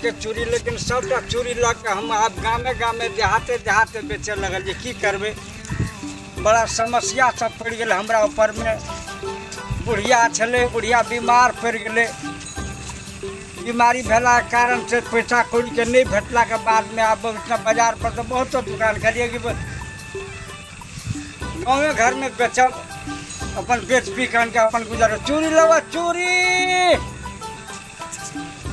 रंगके चूड़ी, लेकिन सबटा चूड़ी लऽ कऽ हम आब गामे गामे देहाते देहाते बेचऽ लगलियै। की करबै, बड़ा समस्या सब पड़ि गेलै हमरा ऊपरमे। बुढ़िया छलै, बुढ़िया बीमार पड़ि गेलै। बीमारी भेलाके कारण से पैसा कौड़ीके नहि भेटलाके बादमे आब बाजार पर तऽ बहुतो दुकान कहलियै कि गाँवे घरमे बेचब, अपन बेच पी कऽ आनिके अपन गुजर। चूड़ी लेबऽ, चूड़ी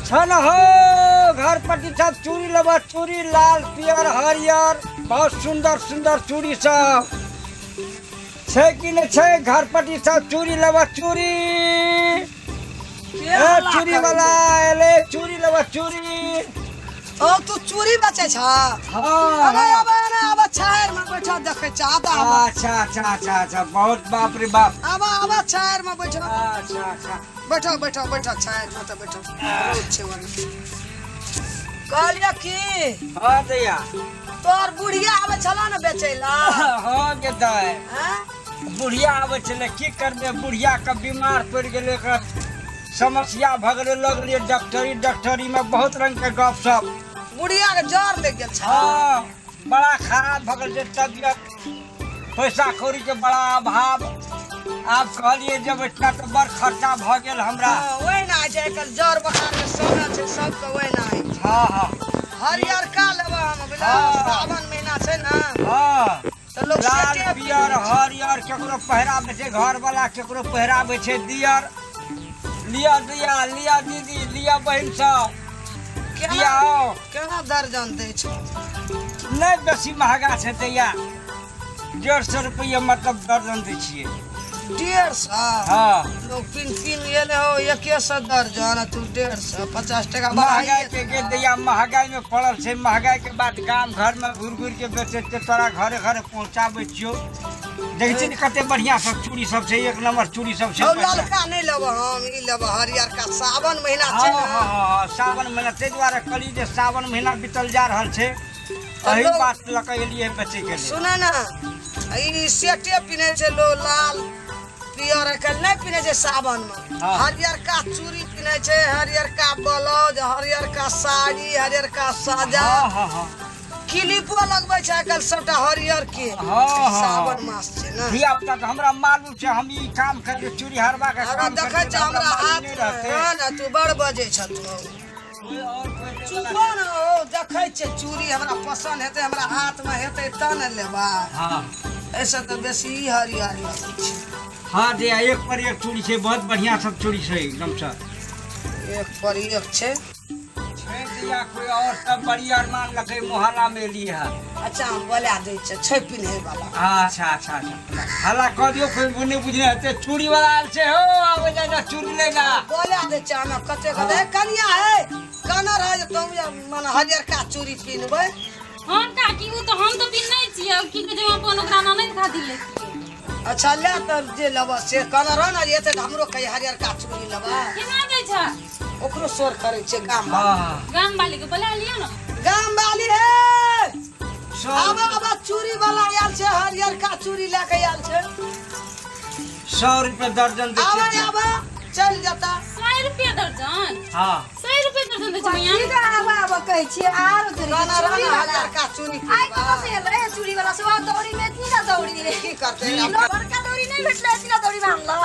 छ न हो घर पट्टी सब, चूड़ी लेबऽ, चूड़ी लाल पियर हरियर, बहुत सुन्दर सुन्दर चूड़ी सब छै कि नहि छै? घर पट्टी सब चूड़ी लेबऽ, चूड़ी। ए चूड़ी वाला एलै, चूड़ी लेबऽ, चूड़ी। ओ तू चूड़ी बेचै छ? हाँ। अरे आबे ने, आबे छाहरि में बैठो, देखै छ, आबे आबे। अच्छा अच्छा अच्छा अच्छा, बहुत बाप रे बाप। आबे आबे, छाहरि में बैठो। अच्छा अच्छा। बैठो बैठो बैठो, छाहरि में तऽ बैठो, रौद छै ओने। कहलियै की? हाँ दैया। तोहर बुढ़िया आबै छलो ने बेचै ला? हाँ गे दाइ। हैं? बुढ़िया आबै छलै, की करबै, बुढ़िया के बीमार पड़ि गेलै, एकरा समस्या भऽ गेलै, लगलियै डॉक्टरी, डॉक्टरी में बहुत रंग के गप सप। बुढ़िया के जर लागि गेल छै। हाँ, बड़ा खराब भऽ गेल छै तबियत, पैसा कौड़ी के बड़ा अभाव। आब कहलियै जब इतना तऽ बड़ खर्चा भऽ गेल हमरा। हाँ, ओहि ना होइ छै, आइकाल्हि जर बोखार के समय छै, सबके ओहि ना होइ छै। हाँ हाँ। हरियरका लेबै हम, बुझलियै? हाँ। सावन महीना छै ने। हाँ। तऽ लोक लाल सेटे पियर हरियर केकरो पहिराबै छै घरवाला, केकरो पहिराबै छै दियर। लिअ दिया, लिअ दीदी, लिअ बहिन सब। केना लिअ आउ। केना दर्जन दै छै? नहि बेसी महगा छै दैया, 150 रुपैआ मतलब दर्जन दै छियै। 150? हाँ। लोग पिन पिन गेले हो 100 दर्जन, आ तू 150, 50 टका महगाई बढ़ाइए के गे दैया, महगाई में पड़ल छै। महगाई के बाद गाम घर में घूर घूर के बेचै छियै, तोरा घरे घरे पहुंचाबै छियौ। देखै छी ने कते बढ़िया सब चूड़ी सब छै, एक नंबर चूड़ी सब छै। हौ, ललका नहि लेबो हम, ई लेबो हरियरका, सावन महीना छै हाँ, ने। हाँ, हाँ, सावन महीना, ताहि दुआरे कहली जे सावन महीना बीतल जा रहल छै, एही बात लऽ कऽ एलियै बेचै के लेल। सुने ने, ई सेटे पिन्है छै लोग, लाल पियर आइकाल्हि नहि पिन्है छै सावन मे। हाँ। हरियरका चूड़ी पिन्है छै, हरियरका ब्लाउज, हरियरका साड़ी, हरियरका साजा। हाँ, हाँ, हाँ। क्लिपो लगबै छै आइकाल्हि सबटा हरियर के। हाँ, हाँ, सावन मास छै ने। धिया पुता तऽ हमरा मालूम छै, हम ई काम करके चूड़ी हरबा के हमरा काम देखै करके छै हमरा मालूम हाथ नहि रहतै। हँ ने, तू बड़ बजै छ तू। कोइ और कोइ लेबऽ चुपो ने हो, देखै छियै चूड़ी हमरा पसन्द हेतै, हमरा हाथमे हेतै तऽ ने लेबै। हाँ। एहिसँ तऽ बेसी ई हरियर लगै छै। हाँ दैया, एक पर एक चूड़ी छै, बहुत बढ़िया सब चूड़ी छै एकदम से। एक पर एक छै। छै दैया कोइ और सब बड़ी अरमान लगे मोहल्ला में एलियै है। अच्छा, हम बोला दै छियै, छै पिन्है वाला। अच्छा अच्छा अच्छा, हल्ला कऽ दियौ, कोइ नहि बुझने हेतै। चूड़ी वाला आयल छै हो, आबै जाइ जा चूड़ी लै ला। बोला दै छियै हमरा कते कते। ए, कनिया हे, कना रहै जे तों जे मने हरियरका चूड़ी पिन्हबै। हम काकी, ओ तऽ हम तऽ पिन्है छियै, की कहै छै, हम अपन ओकरा ननैद खातिर लेतियै। अच्छा, ले तऽ जे लेबऽ से कना रह ने, जे एते तऽ हमरो कही हरियरका चूड़ी लेबै। केना दै छै? ओकरो शोर करै छै गाम वाली। हाँ। गाम वाली के बोला लियौ ने। गाम वाली हे, आब आब, चूड़ी वाला आयल छै, हरियरका चूड़ी लए के आयल छै। 100 रुपया दर्जन दै आबे छियै। आबे, चलि जेता। 100 रुपया दर्जन? हाँ। 100 रुपया दर्जन दै छै मैया? की आबा आबा कहै छियै आर उधर गाना चूड़ी रहना वाला। हरियरका चूड़ी आइ कतऽ से पिन्हबै। एलै हे चूड़ी वाला? सुबह दौरी में इतनी ना दौड़ी रे। की करतै? बड़का दौरी नहीं भेटलै, इतनी दौड़ी बान्हल।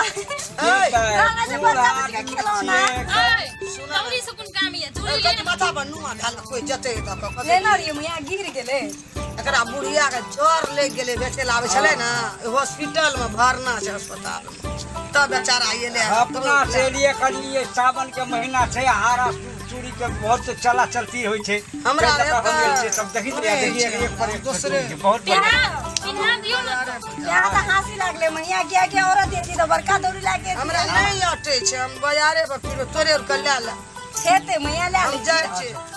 ऐ, गाना जे बड़का बड़का खेलौना। ऐ, दौरी से कोन काम ये? चूड़ी ले कथी माथा पर नुआ धल कोइ जेतै तऽ कथी? लेना रहियै मुया गिर गेलै। एकरा बुढ़िया के जर लागि गेलै, बेचै लए आबै छलै ने, हॉस्पिटल में भरना छै, अस्पताल में, तब बेचारा एलै। अपना से लिए कनि सावन के महीना छै, हारा चूड़ी के बहुत चला चलती होइ छै। हमरा ताहि लऽ कऽ हम एतऽ गेल छियै, सब देखी नहि देखी छै, एक पर एक दोसरे। चूड़ी छै, बहुत बढ़िया। पिन्हा पिन्हा दियौ ने। यहाँ तऽ हँसी लागलै मैया, किया कि औरत एती तऽ बड़का दौड़ी लागे। हमरा नहि अटै छै, हम बाजारे पर फिरबै, तोरे आर के लए ले। हेतै मैया, लए हम लै जाइ छियै। छी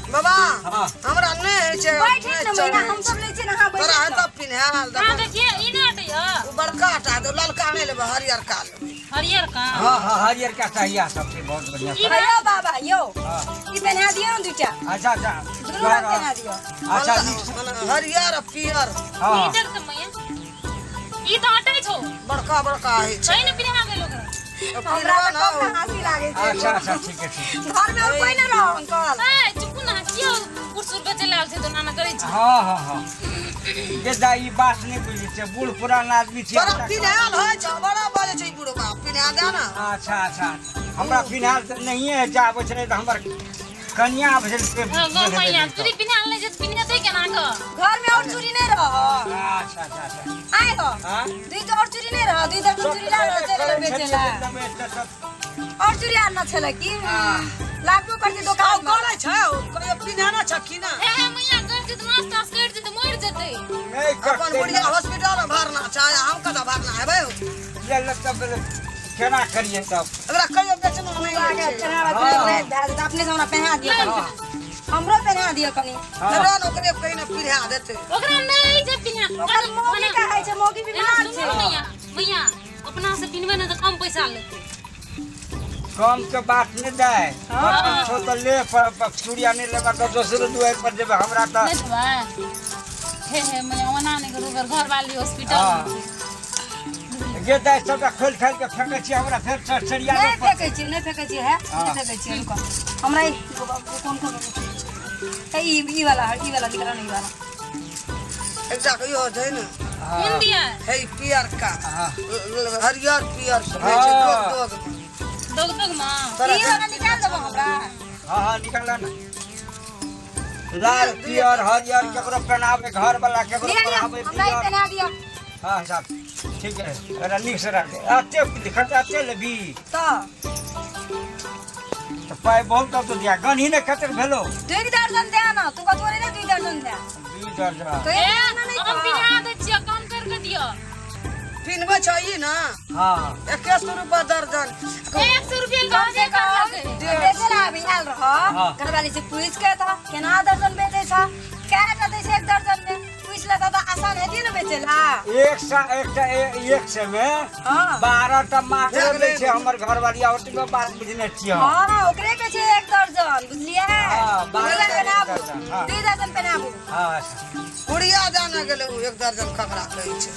बाबा। हाँ। हमरा नहि होइ छै। बैठे नहि ने मैया, चढ़ै हम सब लै छियै ने, अहाँ तोरा बैठे। हेतौ पिन्हायल? हाँ। देखो। देखिए, ई नहि अटैया। ओ बड़का टा दो, ललका नहि लेबै, हरियरका लेबै। हरियर का? हाँ हाँ, हरियर का चाहिए सब छै, बहुत बढ़िया। ई हेलो बाबा यौ। हाँ। ई पेन्हा दियौ ने दूटा। अच्छा अच्छा। दुनू रंग पेन्हा दियौ। अच्छा। मने हरियर आ पियर। हाँ। ई देख तऽ मैया, ई तऽ अटै छौ। बड़का बड़का होइ छै। सही ने पिन्हा गेल ओकरा? हमरा तऽ कम ने हँसी लागै छै। अच्छा अच्छा, ठीक है, ठीक। घर में और कोई ना रहो अंकल। ए चुप ना, कियो कुरसुर बेचे लाल छै तो नाना करै छै। हाँ हाँ हाँ, गे दाइ, ई बात नहि बुझै छै, बूढ़ पुरान आदमी छै। तोरा पिन्हायल होइ छौ, बड़ा बजै छै ई बुढ़बा, पिन्हा दे ने। अच्छा अच्छा, हमरा फिलहाल तऽ नहिए है, जे आबै छलै तऽ हमर कनिया आबै छलै से। हँ गो मैया, चूड़ी पिन्हाल नहि छै तऽ पिन्हेतै केना कऽ? घर में और चूड़ी नहीं रहो। अच्छा अच्छा अच्छा। आए हो। हाँ? दुई तो और चूड़ी नहीं रहो, दुई दर्जन चूड़ी ला रहो चले बेचे ला। और चूड़ी आना छले की लागबो करते आउ दुकान में। करै छै, कहियो पिन्हाना छ कि ना? हे हे मैया, कर जेतै मास तास कटि जेतै, मरि जेतै। नहि अपन कटतै। बुढ़िया हॉस्पिटल में भरना छै, आ हम कतऽ भरना हेबै? ले ले, तब केना करियै तब? एकरा कहियो बेचना नहि आगे होइ छै। पहनावा हाँ। भए जेतै, अपने से हमरा पहना दिअ कनी। हमरो पहना दिअ कनी। हाँ। जरा ने ओकरे कहीं ने पिन्हा देतै। ओकरा नहि छै पिन्हा। ओकर मौगी कहै छै, मौगी बीमार सुनू छै। मैया, मैया अपना से पिन्हबै ने तऽ कम पैसा लेतै। कम के बात नहि दै छौ तऽ ले, पर चूड़िया नहि लेबा तऽ दोसरो दुआरि पर जेबै हमरा तऽ। नहि देबै? हे हे मैया, ओना नहि करू, ओकर घरवाली हॉस्पिटल हाँ। मे छै। गे दाइ, सबटा खोलि खालि के फेकै छियै, हमरा फेर सरिया। नहि फेकै छियै, नहि फेकै छियै, है। हाँ। नहि फेकै छियै, रुको। हमरा ई कोन कोन है, ई ई वाला, ई वाला निकला नहीं वाला। एकटा के इहो छै ने। कोन दिया? हे ई पियरका। हाँ। हरियर पियर सब होइ छै। हाँ। दोग दोग। दोग दोग माँ। तोरा ई वाला निकाल देबो हमरा। हाँ हाँ, निकाल ना, लाल पियर हरियर केकरो पहनावे, घर वाला केकरो लिया लिया। पहनावे। हमरा ई पियर। पहना दिअ। हाँ साहब, ठीक है, एकरा नीक से रख दे। एते खर्चा एते लेबी? तऽ। तऽ पाइ बहुत तो दिया, गनही ने कतेक भेलो? दुई दर्जन दे ना, तू कथो रे, दुई दर्जन दे। 2 दर्जन। तो ए एक नहीं। हम पिन्हा दै छियै, कम कर के दिअ। पिन्हबै छै ई ने? हाँ। 21 रुपआ दर्जन। 100 रुपया कम से कम कम कर। बेचे ला अभी आयल रह। हाँ। घरवाली से पूछ के था केना दर्जन बेचे छ, कएटा दै छै एक दर्जन में, पूछ लेता तऽ आसान हेती ने बेचे ला। एक सौ एकटा 100 में हाँ। 12 टा मात्र देख दै ले। छै हमर घरवाली, और तुम बात बुझने छियै। हाँ, ओकरे के छै एक दर्जन, बुझलियै? हाँ, 12 दुई दर्जन टा एक पहनाबू। दर्जन, हाँ। दुई दर्जन पहनाबू। हाँ, अच्छा। गुड़िया जाने गेलै ओ एक दर्जन खकरा कहै छै।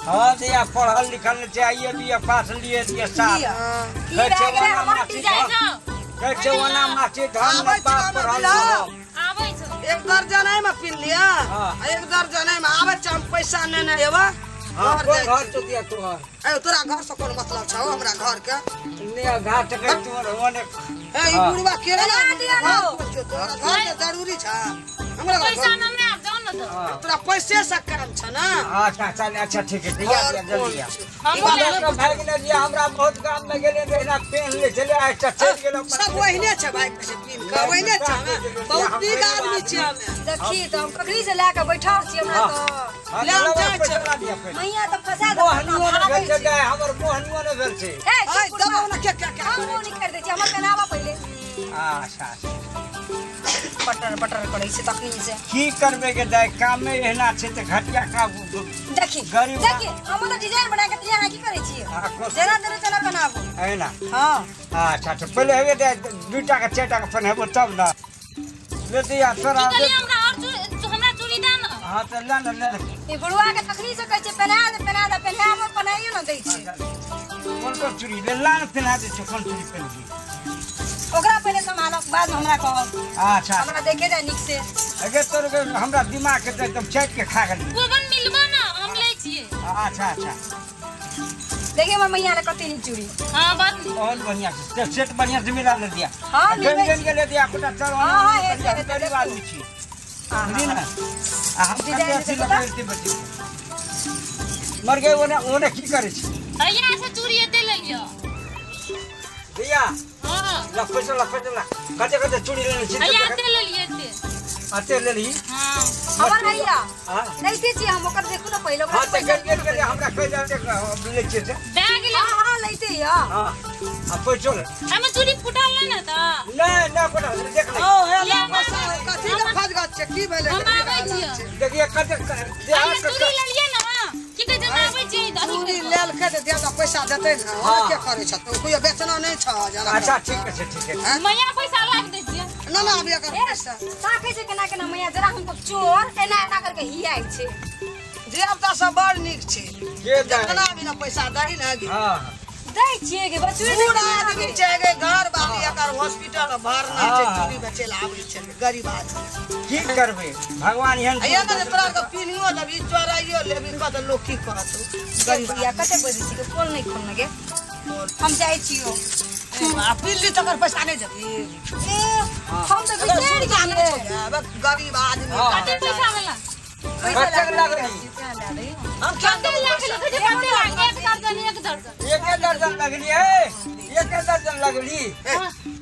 हाँ दिया, पढ़ल लिखल नहि छै, आइए बी ए पास लिए दिए साल। लिअ। हाँ। ई कहै भए छै गेलै ओना हमर माछी डिजाइन। धन, कहै छै ओना माछी धन। आबै छै बाप हमरा पढ़ल बिलाव। लिखल। आबै छौ। एक दर्जन एहिमे पिन लिअ। हाँ। आ एक दर्जन एहिमे आबै छै, हम पैसा नेने एबै। हाँ। घर कोन जाइ घर छी। तो दिया तोहर? ए तोरा घर से कोन मतलब छौ हमरा घर के? ने घाट के तोहर ओने। ए ई हाँ। बुढ़वा केना पहना दिअ घर ने। कोन छौ? तोरा घर के जरूरी छ हमरा पैसा घर? न हमरा, आब जाउ ने तऽ। हाँ। तोरा पैसे से काम छ ने? अच्छा अच्छा अच्छा, ठीक है, दिया। घर दिया कोन जल्दी आ। छै? हम ई बात ले नहि तो भागि गेलै जे हमरा बहुत गाम में गेलै तऽ एना पेन ले चले आ एकटा चलि गेल अपन। सब ओहिने छै भाई, छै पीन के ओहिने छै हमे। बहुत नीक आदमी छियै हमे। देखी तऽ हम कखनी से लए कऽ बैठल छी, हमरा हाँ। तऽ हाँ, ले हम तऽ जाइ पैसा छै। ला दिया पहिले। मैया तऽ फसा देलक। मोहनियो ने भागै भेल छै छी। दाइ, हमर मोहनियो ने भेल छै। ए, ऐ चुप दबाव बुढ़बा। ने के के के। हम मुँह निकालि दै छी, हमर पहनावा पहिले। अच्छा अच्छा। पटर पटर करै छै तखनी से। की करबै के दाइ, कामे एहना छै तऽ घटिया काम। देखी। गरीब। देखी, हम तऽ डिजाइन बना के दिया, अहाँ की करै छियै? हाँ, जेना तेना तेना बनाबू। एहना? हाँ। अच्छा अच्छा, पहिले हेबे दाइ, 2 टा के 4 टा के पहिनेबो तब ने ले दिया तोरा। की कहलियै? हमरा और चूड़ी, हमरा चूड़ी दे ने। हाँ तऽ ले ने, ले ने। ई बुढ़वा के तखनी से कहै छै पहना दे, पहना दे, पहनाबो, पहनाइयो ने दै छै। कोन कोन चूड़ी ले ला ने, पहिना दै छियौ, कोन चूड़ी पहिनबी? ओकरा पहिले सम्हालक बाद में हमरा कहब। अच्छा। हमरा देखे जाय नीक से। अगे तोर के हमरा दिमाग के तऽ एकदम चाटि के खा गेली। कोबन मिलबो ने, हम लै छियै। अच्छा अच्छा। देखिए हमर मैया ले कते नीक चूड़ी। हाँ, बड़ नीक। बहुत बढ़िया से सेट, बढ़िया से मिला ले दिया। हाँ, गन मिलबै गन छी। के ले दिया कोटा चल। हाँ, हाँ, हेतै, हेतै, गरीब देखू। आदमी छी। हाँ, बुझली हाँ। ने, आ हम डिजाइन कते अथी देखू तऽ। लगेलती बच्ची मर गए, ओने ओने की करै छी? हैया से चूड़ी एते ले लिअ। भैया। हाँ। ला पैसा, ला पैसा, ला। कते कते चूड़ी लेने छी? हैया एते ले लिअ, एते। अते लेलही? हाँ। हमर भैया। हाँ। लैते छियै हम, ओकर देखू ने पहिले ओकरा हाँ तऽ पैसा। गेल गेल गेल, हमरा कहि दे लै छियै से। भए गेलै। हाँ हाँ, लैते यऽ। हाँ, आ पैसो ले। एहिमे चूड़ी फूटल नहि ने तऽ? नहि नहि, कोटा देख ले। ओ हे ला ले, पैसा, कथी के फजगत छै? की भेलै? हम आबै छियै। देखिए कते हैया चूड़ी लेलियै ने, की कहै छै, हम आबै छियै अथी चूड़ी करि कऽ। लेलकै तऽ दिया तऽ पैसा देतै ने। हाँ। के करै छ तू? कोइ बेचना नहि छ जरा। अच्छा, ठीक छै, ठीक छै। हैं? मैया, पैसा लाग दै छियै। ना ना, अभी एकर ए, पैसा। ताकै छै केना केना मैया, जरा हमको चोर एना एना करके हियाइ छै। धिया पुता सब बड़ नीक छै। के जाने? जितना भी ना पैसा दही ने। हाँ। दै छियै के बचुए बूढ़ आदमी छै गे घर वाली एकर हॉस्पिटल मे भरना छै हाँ। चूड़ी बेचै लए आबै छै गरीब आदमी। की करबै भगवान एहन आ एकर जे तोरा आरके पिन्हियो लेबही चोराइयो लेबही कत लोक की कहत गरीब बुढ़िया कते बजै छी के फोन नहि खोलने गे हम जाइ छियो। आ पिल्ली तकर पैसा नहि देबही। ए हम तऽ एकर बिसरि सुविधा नहि गेलियै। छौ गे, गरीब आदमी। हाँ। कते पैसा भेला? पैसा कतेक लागल लगली? हम क्या कते लागल? कहै छै कते लागल? एक दर्जन, एक दर्जन। एके दर्जन लगली है, एके दर्जन लगली।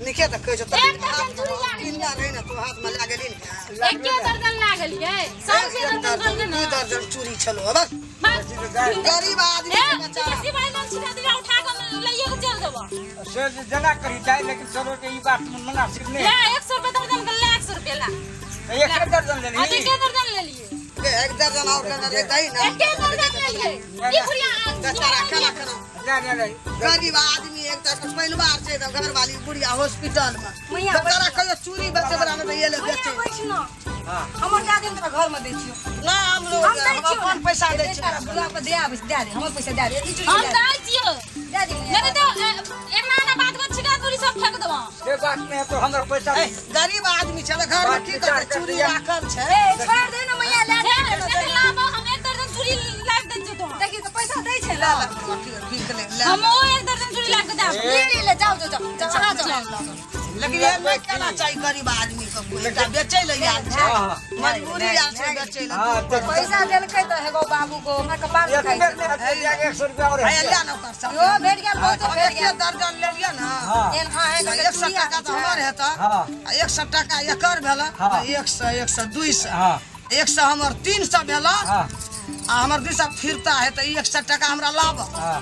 निके तऽ कहै छौ तोरा एक दर्जन चूड़ी लागल। पिन्ना रहै ने तू हाथमे लए गेली ने। एके दर्जन लागल यै। सब के एक दर्जन दर्जन कहलकै दू ने। दर्जन चूड़ी छलो बस। बस। गरीब आदमी ए, के बेचारा। बेसी भाई लोग छिटा दिया उठा के लइए के चल देबो। से जेना करी जाय लेकिन चलो के ई बात मुनासिब नहीं। ले 100 रुपया दर्जन के ले 100 रुपया ला। एके दर्जन आ लेली। एके दर्जन ले लिए। एक दर्जन और लेने रे दही ना। एके दर्जन ले लिए। ई बुढ़िया बेचारा केना केना ना ना ना गरीब आदमी एक तरह परिवार छै तऽ घरवाली बुढ़िया हॉस्पिटल मे मैया, बेचारा कहियो चूड़ी बेचे बला ने तऽ एले मैया बेचे। बैठ न। हां हमर दादी हम तोरा घर में दै छियो। ना हम लोग हम दै हम छियो। अपन पैसा दै छियो। बुला पर दे आबै दे दे हमर पैसा दे दे ई चूड़ी हम दे दै छियो। दे दे मैया। नहीं तो एना ना बात को छिटा दूरी सब फेंक देबो। से बात नहीं है तो हमरा पैसा ए, गरीब आदमी छै घर में की करतै चूड़ी राखल छै। ए छोड़ दे ना मैया ले हे, से लाबो हम एक दर्जन चूड़ी लाइफ दे छियो तोहर। देखी तो पैसा दै छै ना। ले ले की के ले ले। हम ओ एक दर्जन चूड़ी लाइफ के देब। ले ले ले जाओ जाओ जाओ जाओ अहाँ जाओ। लेकिन ये नहि केना चाही गरीब आदमी के कोई एकटा बेचै लए आयल छै हाँ। मजबूरी आयल छै बेचै लए। हां तो पैसा देलकै तऽ हेगो बाबू को हमरा कपाल एक खाइ बेर नहीं हते 100 रुपया और है ले ना ओकर सब। यो भेट गेल बहुत हम भेट एके गेल। दर्जन लेलियै ना। हां एहन हाँ है 100 टाका तऽ हमर हेतै हां आ 100 टाका एकर भेल हाँ। 100 100 200 हां 100 हमर 300 भेल हां आ हमर 200 फिरता है तऽ 100 टाका हमरा लाभ हां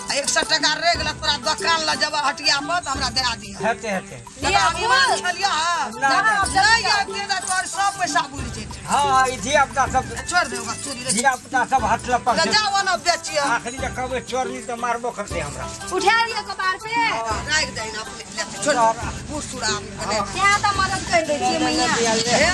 आ 100 टाका रहि गेल तोरा दोकान लऽ जेबऽ हटिया पर तऽ हमरा दए दिहऽ। हेते हेते लिअ हम ईमान खेलियऽ ना ना नहि आबिते तऽ तोहर सब पैसा बुड़ि जेतै। हां ई धिया पुता सब छोड़ि दे ओकर चोरी रे। धिया पुता सब हाथ लपक तऽ जा ओना बेचियऽ। आखिरी जे कहबै चोरनी तऽ मारबो करतै हमरा। उठा लिअ कपार पे। राखि दही ने अपने लेते छोड़ि दे बूढ़ सूढ़ आदमी के नहि। तें तऽ मदद करि दै छियै मैया। हे,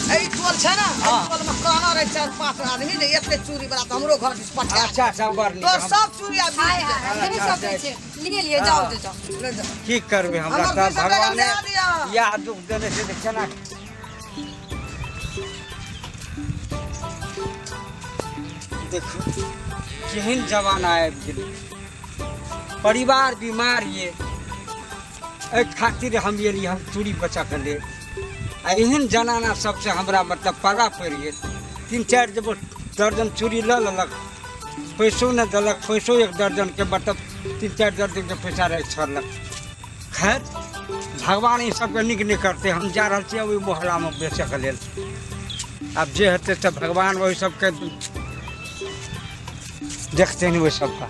एहि टोल छै ने एहि टोल में कहना रहे 4-5 आदमी जे एते चूड़ी बला तऽ हमरो घर दिस पठा। अच्छा अच्छा बड़ नीक। तोर सब चूड़ी आब हाय हाय हाय नहि सकै छै लिए लिए जाओ जाओ जाओ। ले जा। की करबै हमरा हमर तऽ 200 टाका भगवाने दए दिअ। इएह दुख देने छै तऽ केना। देखू केहन जमाना आबि गेलै परिवार बीमार ये एहि खातिर हम एलियै हम चूड़ी बचऽके लेल आ एहन जनाना सबसे हमरा मतलब पाला पड़ि गेल। 3-4 जब दर्जन चूड़ी लऽ लेलक पैसो नहि देलक पैसो एक दर्जनके मतलब 3-4 दर्जनके पैसा राखि छोड़लक। खैर भगवान ई सबके नीक नहि करतै। हम जा रहल छी ओहि मोहल्लामे बेचऽके लेल। आब जे हेतै तऽ भगवान ओहि सबके देखथिन ओहि सबके।